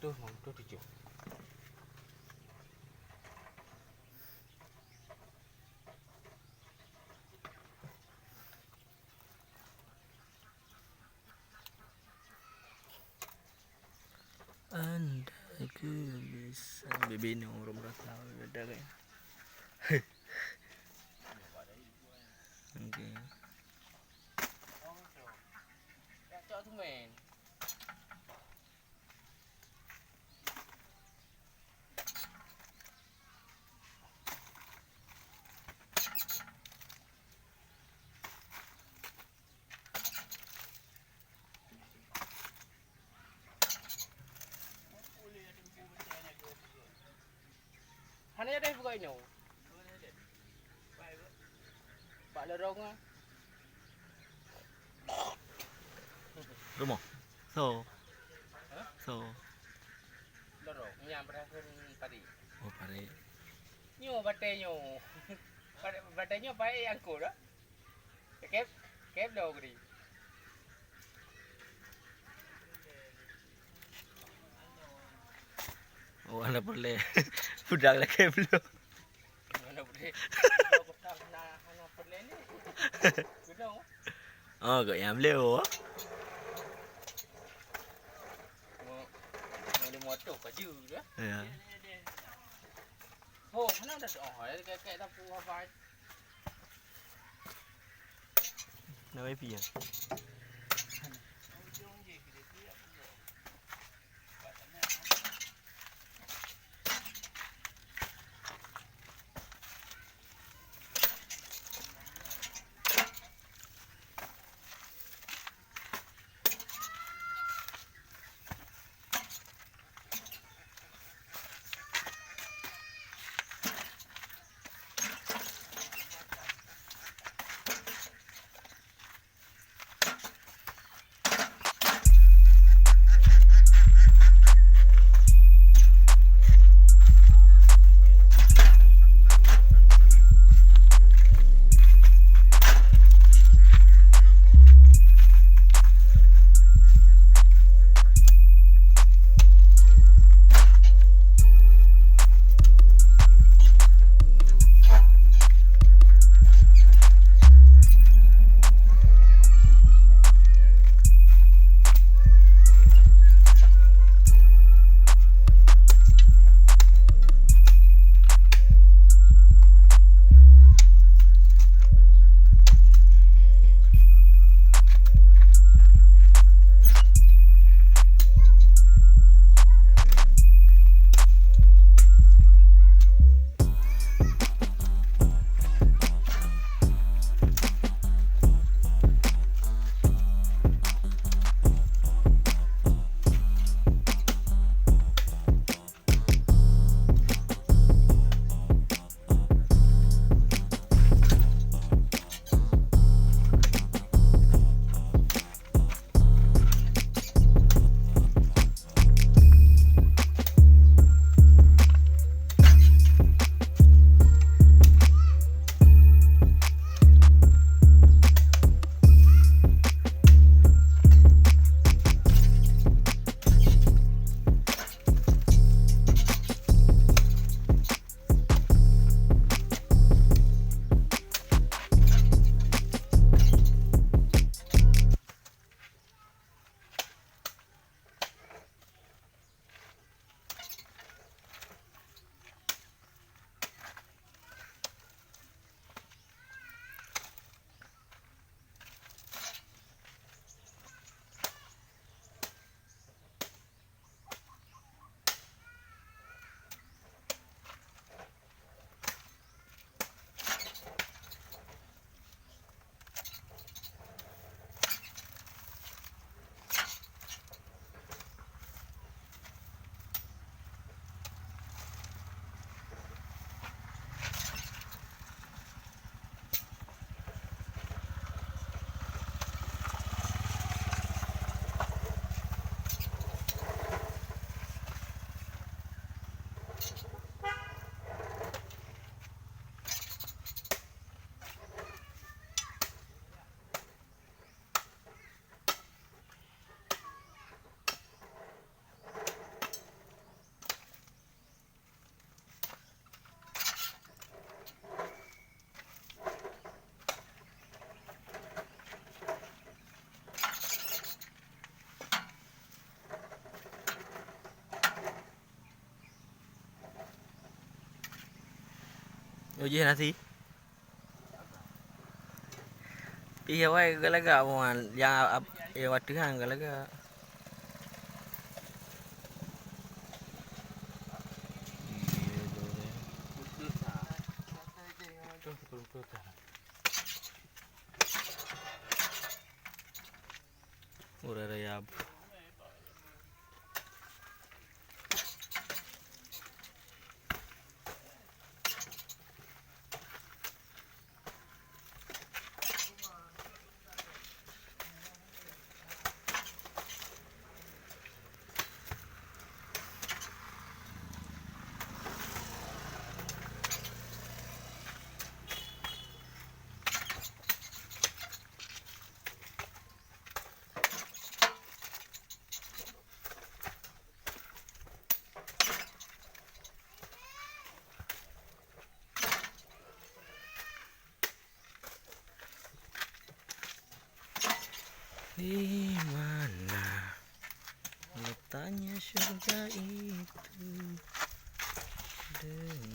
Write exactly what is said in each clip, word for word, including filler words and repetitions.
Tuh, mau tuh tujuh. Andai ku bisa bibinu rum rasa beda kan. Oke. Hana jadi buka inyo. Bak lorong ah. Rumoh. So. Hah? So. Lorong nyang berakhir padi. Oh, padi. Nyo batèe nyo. Batèe nyo pakai angkot dah. Kép, kép lom geude. Oh, hana peureulèe. Peudang lakèe bloe. Hana peureulèe. Hana, hana peureulèe ni. Gunong. Oh, kok nyang bloe. Mo, mo lima ratus ka jeuet dah. Ya. Oh, hana dah. Oh, kèk-kèk dah puas bai. Na wifi ya? Tujoh nasi. Pih awai galak-galak, nyang ap-, nyang ateueh han galak-galak. Udah rayap. Di mana letaknya syurga itu? Dengan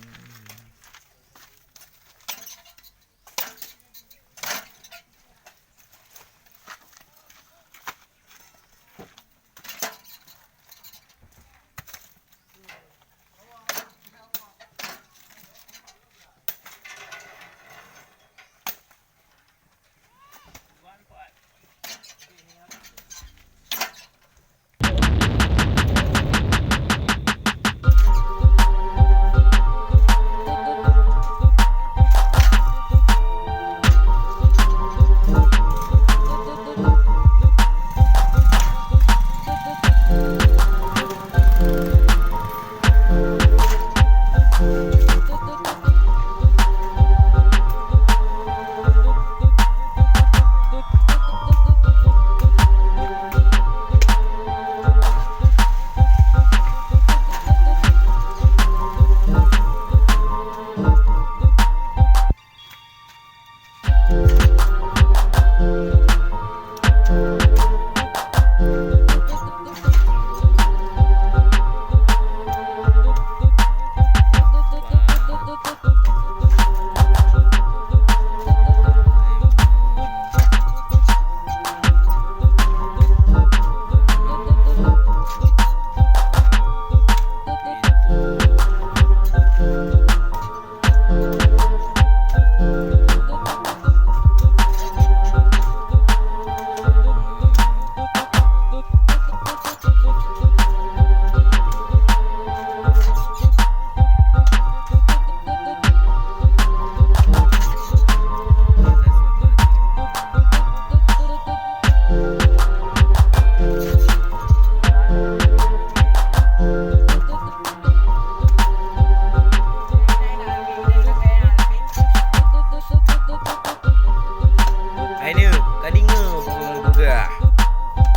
Hai nyoe, ka deungoe peugah.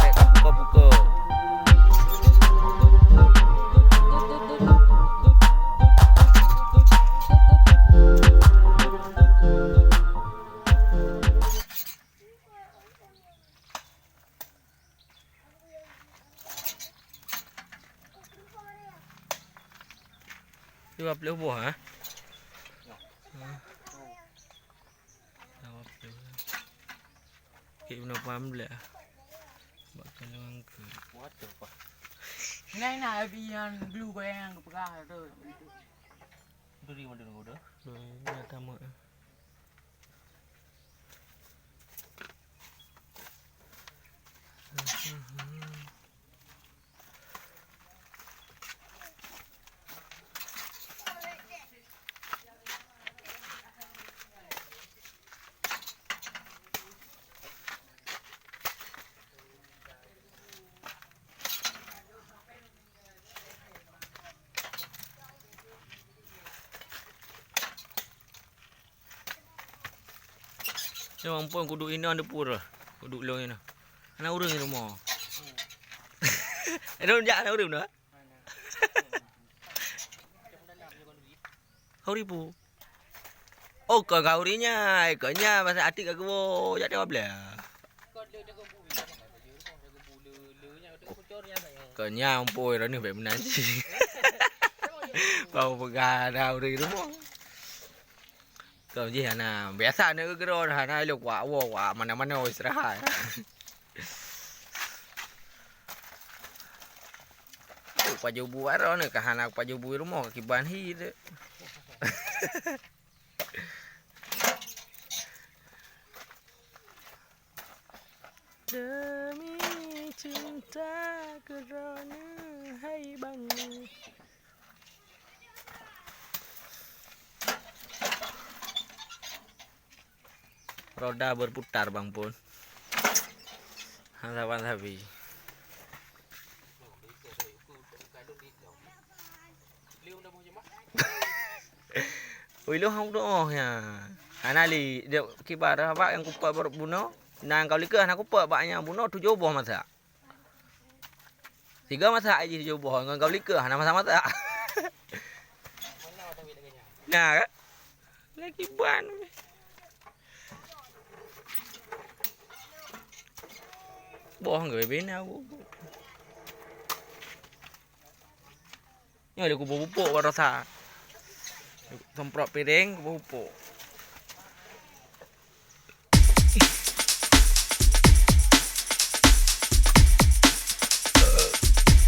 Hai ka pukoe-pukoe. Dua ploh boh, ha? Ha. Dua ploh. Kek bunoe peuet blaih. Bak keuneuk angkot. Nai na abi nyang glue goyang nyang geupeugah tu. Duri mandum godoh. Duri nyata mak. Nyoe ampôn kuduek inoe deupur. Kuduek lôn inoe. Hana ureueng di rumoh. Inoe jak hana ureueng dah. Hori pu. Oh, ka gauri nya, ka nya masa atik ka geuwo, jak dewa bela. Ka nya ampôn, ranuh bek meunan cit. Bau peugah ada ureueng di rumoh. Kau jih hana. Biasa aneuk geugroe hana ilok wak woe wak mana-mana istirahat. Pajoh bu aro ni ka hana pajoh bu rumoh kiban hi tu. Demi cinta kerana hai bang. Roda berputar bang pun. Hana saban sabi. Ui lôn hang doh ya. Hana li, dia kibar abak nyang kupeuet bunoe. Nang kau likot hana kupeuet bak nyang bunoe tujoh boh masak. Tiga masak aja tujoh boh ngon kau likot hana masak-masak. Nah kan? Lagi ban. Boh nggak bebena aku. Nyoe lé kuboh pupuk baroesa. Semprot piréng, kuboh pupuk.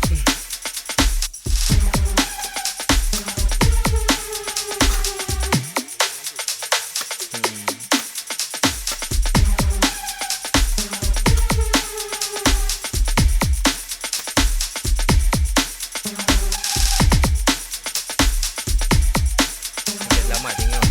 Hmm. Selamat tinggal.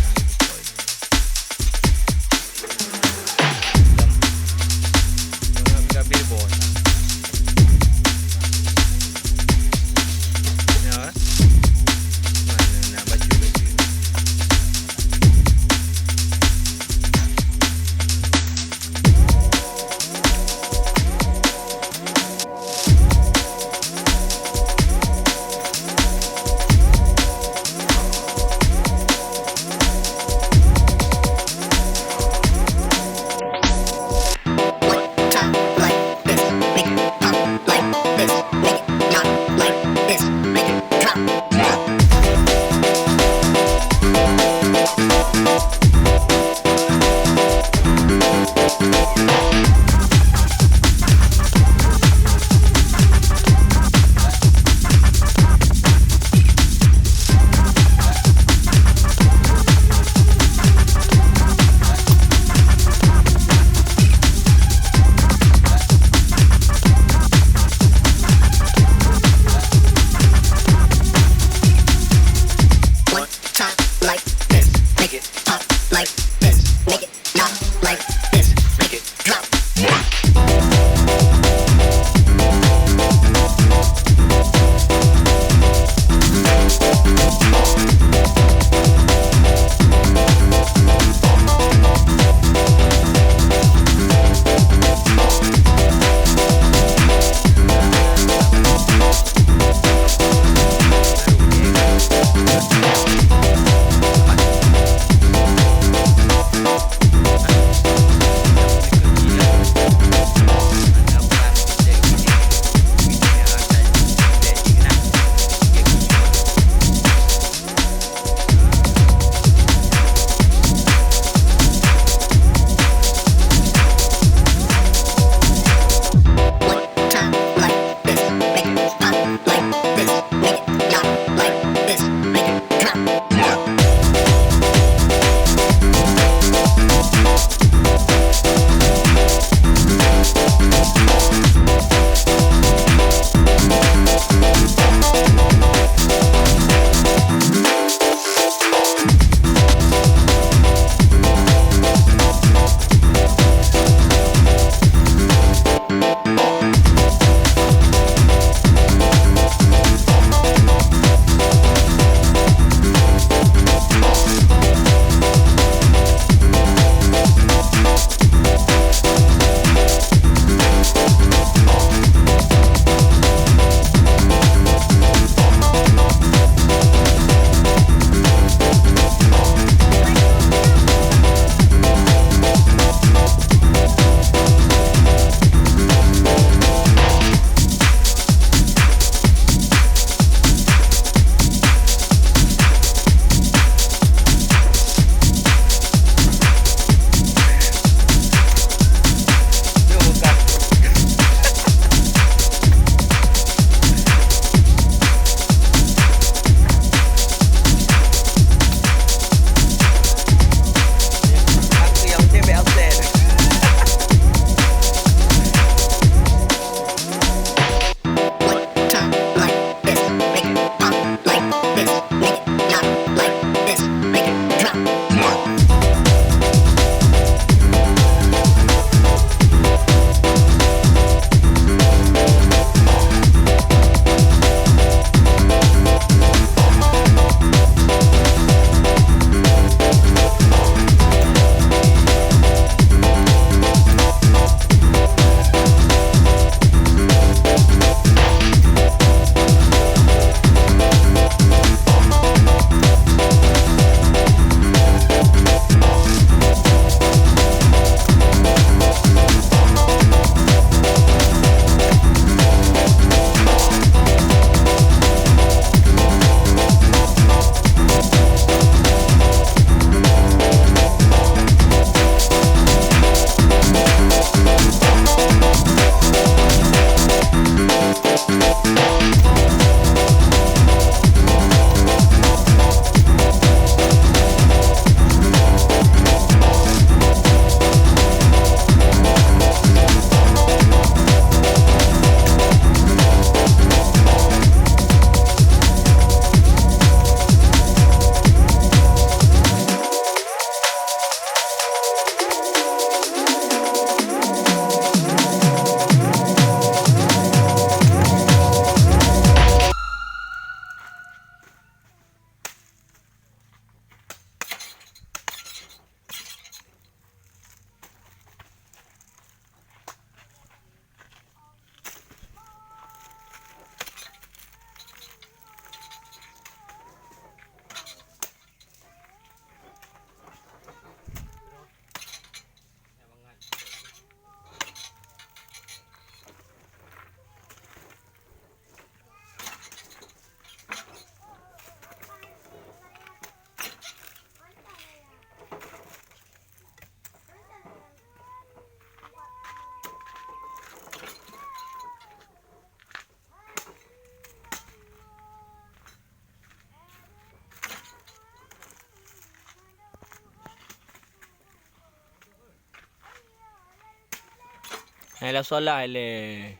Hai la solah ilèe.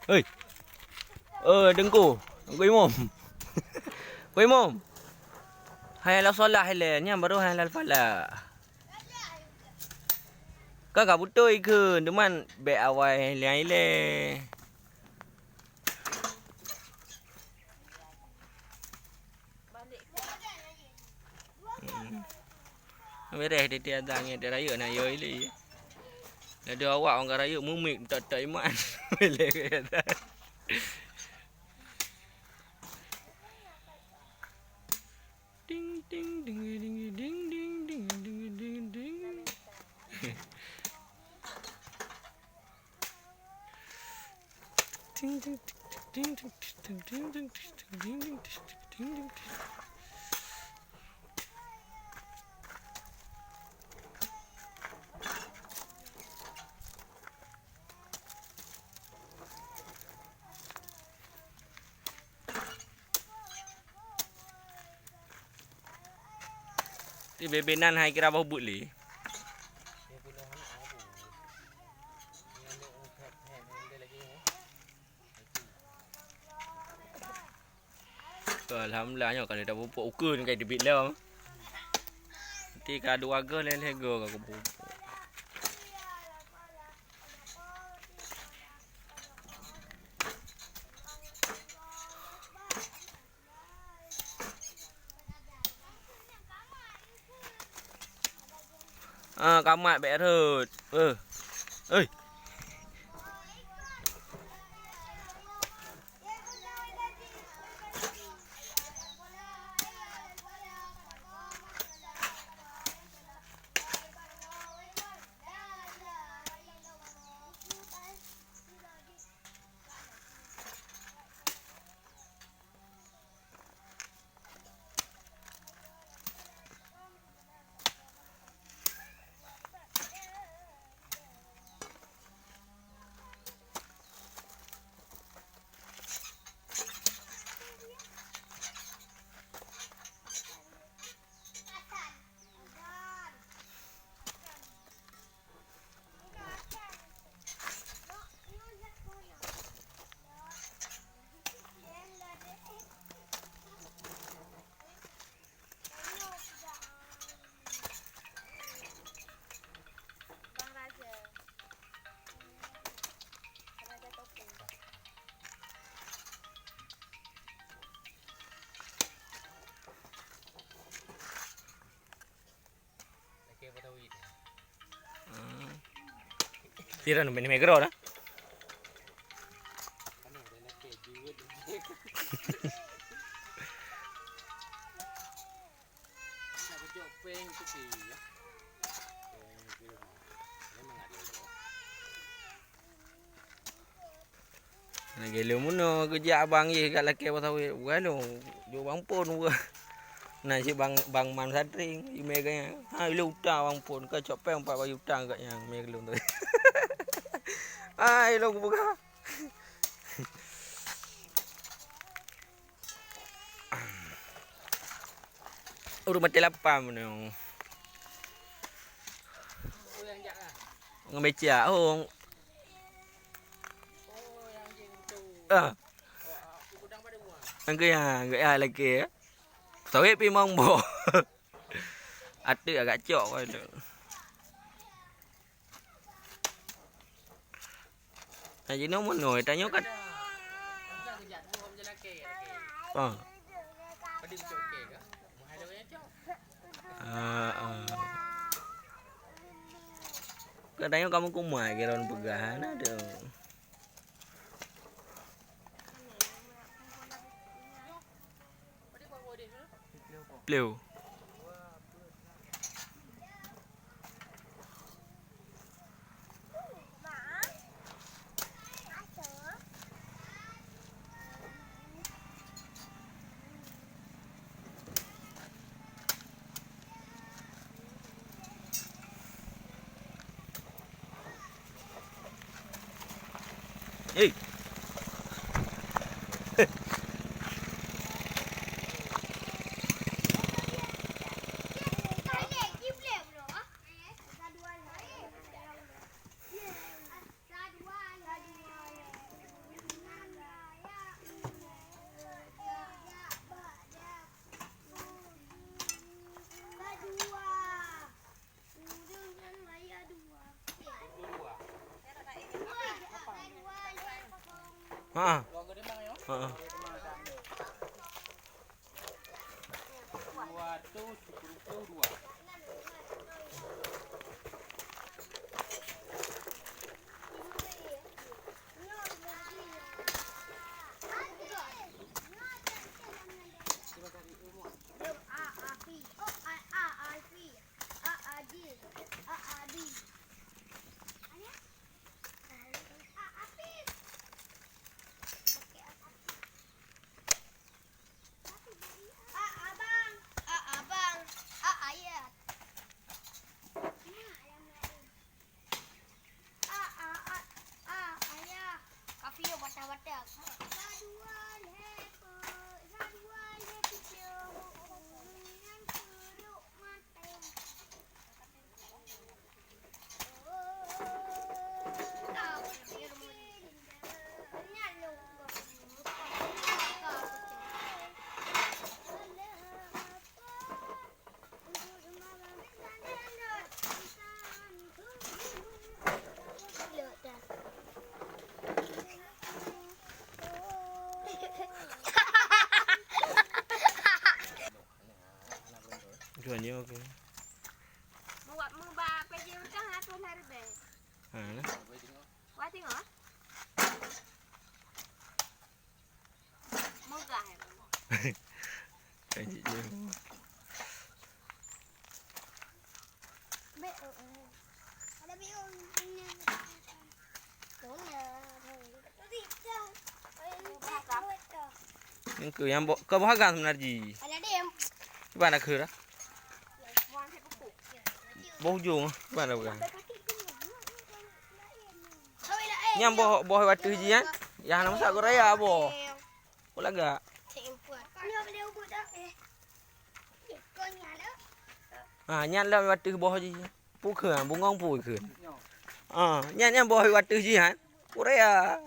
Hei. Oh, Teungku. Teungku Imum. Teungku Imum. Hai la solah ilèe. Nyan baru hai la falah. Kan ka beutôi kheun, teuma bèk awai ilèe-ilèe. Hmm. Beureh titi azan nyan, rayeuk na yo ilèe. Laju awak orang ka rayeuk mumik tak-tak iman. Ilèe ke azan. Ding, ding, ding, ding, ding, ding, ding, ding, ding, ding. Ding, ding, ding, ding, ding, ding, ding, ding, ding, ding, ding, ding, ding, ding, ding. Ti bebe nan hai kira boh buet lé. Alhamdulillah nyoe ka lheueh tapupuk ukeue ni ka teubiet lom. Ti ka dua go lhèe-lhèe go ka kupupuk. Ah, kamat bèk rhot. Eh. Hei. Lakèe Batawi. Hmm. Sira nang bini megro dah. Nak kejok peng tu sih, ya. Peng tu mah. Memang ada juga. Lagèe lôn meunoe geujak abang yeh kat lakèe Batawi, bukan lôn, jok bang phôn bukan. Na cit bang, bang Man Satring, imè geuh nyan. Ha, ilôn utang bang phôn, ka cok pèng empat bayu utang kat nyan, imè lôn tu. Ha, ilôn kupeugah. Ureueng maté lapar meunoe. Ngon becak, oh. Ah. Angkeu ya, angkeu ya lagi ya. Sawit pi mong boh. Ateueh agak cok kau tu. Nah, jinoe meunoe, tanyoe kan. Ah. Ah, ah. Kan tanyoe kamoe kumai kira peugah, nah tu. Pleu. Hei. Ha. Ha. Dua ratus tujuh puluh dua. A abang, a abang, a ayah. A, a, a, a ayah. Kafi yo batah-batah. Saduan he pe, saduan he piceung, nyan keurok mateng. Tuan nyoe ke? Muba P J utang seratus lima ribèe. Ha, nah. Wah, tengok. Megah, ya. Kan cik je. Bek, oh, oh. Ada bek, oh, ini. Tuna, oh. Tadi dah. Ini dah. Ni ke yang bo-, ke boh haga sebenarji. Ada dia yang Iban dah keu dah. Boh ujong, iban dah bukan. Nyang boh, boh wateuh jih kan? Yang hana masak keu raya boh. Kok lagak? Ha, nyan lah wateuh boh jih. Pu kheun, bungong pu kheun. Ha, nyan, nyan boh wateuh jih kan? Keu raya.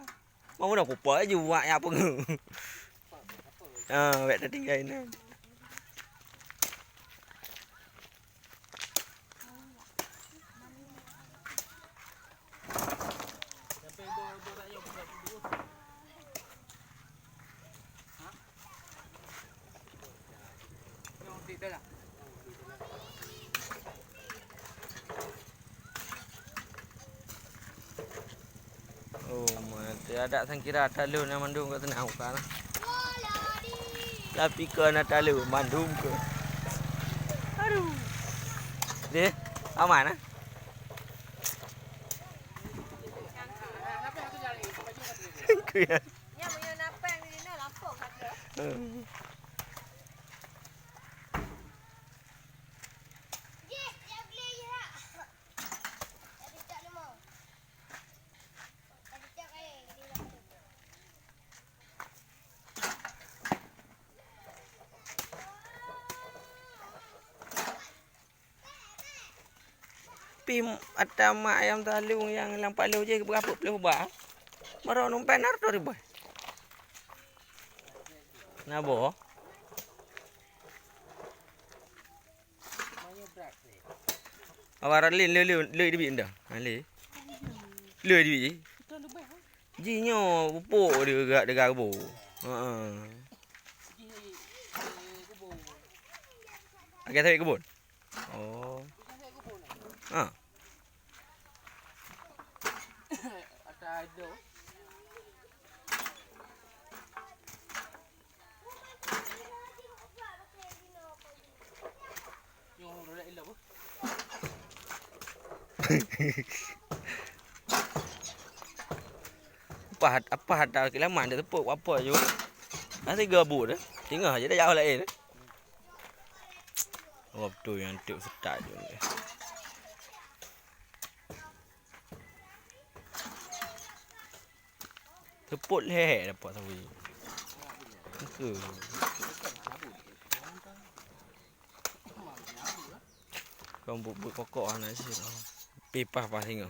Mau na kupa ju wak ya peungeut. Ha, wek tertinggal ini. Oh, mantap. Adak sangkira talon nyang mandum kat sana, bukan lah. Tapi keu na talon mandum ke. Aduh. Deh, aman ah. Sangkira. Nya meunyoe na péng di sinoe lapor ka. Hmm. Pih ata mak ayam talong nyang lam paloh jih beurapeuet ploh ba. Maro numpang na reutôh ribèe. Na boh. Awak ralin le, le, le dibi indah. Ha, le. Le dibi. Ji nyoe pupuk dia gerak, dia gerak kebun. Ha. Agak tarik kebun. Oh. Ha. Apa, apa ada kilaman dia tepuk apa je. Nanti gabut dah. Tinggal je dah jauh lain. Oh, betul yang tuk setak je. Tepot lhèe dapat sawi. Engke. Kau buet-buet pokok anak cit. Pipah pah singoh.